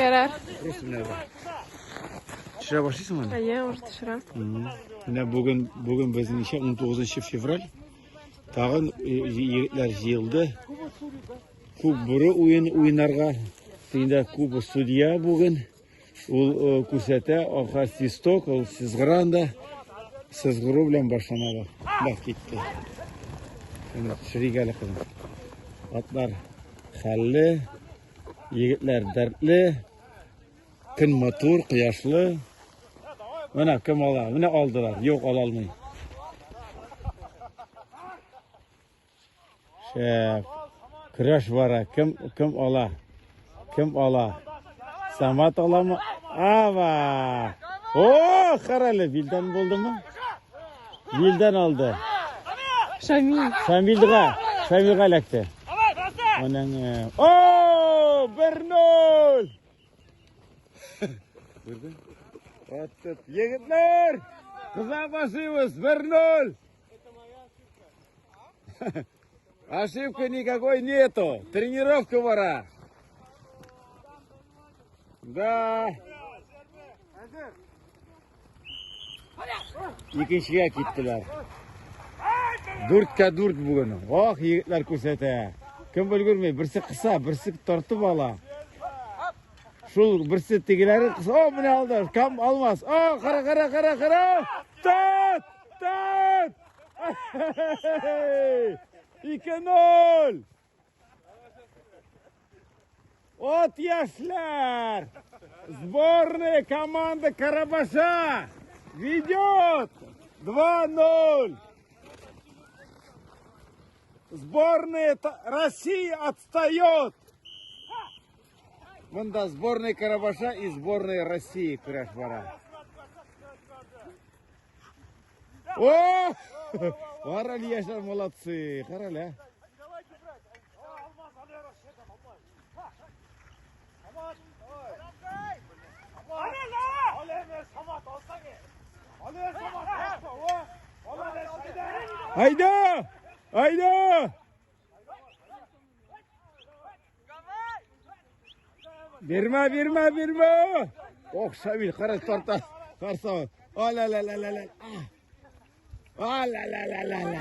Ярар. Просто менә бу. Төшерә башлыйсыңмы? Әйе, уже төшерәм. Менә бүген бүген безнең ничә 19 февраль. Тагын егетләр җыелды. Күк бүре уен уйнарга. Инде күп судья бүген. Ул күрсәтә, аха свисток, ул сызгыра анда. Сызгыру белән башлана бу. Бак китте. Шуны төшерик әле, кызым. Атлар хәлле, егетләр дәртле. Көн матур, кояшлы. Менә кем ала? Менә алдылар. Юк, ала алмый. Шәп. Көрәш бара. Кем кем ала? Кем ала? Самат аламы? Ава! О, карале, Вилдан булдымы? Вилдан алды. Шамил. Шамилгә, Шамилгә эләкте. Аның, о, 1-0! Күрдең? Атып, егетләр! Кыза башлыйбыз, 1-0! Ошибки никакой нету. Тренировка бара. Да. Икенчегә киттеләр. Дүрткә дүрт бүген. Ох, егетләр күрсәтә. Кем өлгерми, берсе кыса, берсе тартып ала. Шул берсе тегеләре кыса. О, менә алды. Кам алмас. О, кара, кара, кара, кара. Тот! Тот! 2-0! От яшьләр! Сборная команда Карабаша ведет 2-0! Сборная России отстает! Монда сборная Карабаша и сборная России көрәш бара. О! Карале, яшьләр молодцы. Карале. Айда! Айда! Бирмә, бирмә, бирмә! Ох, Шамил, кара тарта. Карса. Ала ла ла ла ла. Ала ла ла ла ла.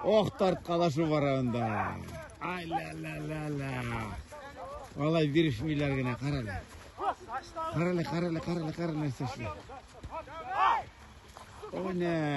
Ох, тарткалашу бара анда. Ай ла ла ла ла. Алай бирешмиләр генә, карале. Карале, карале, карале, карале нәрсә эшли. О, не.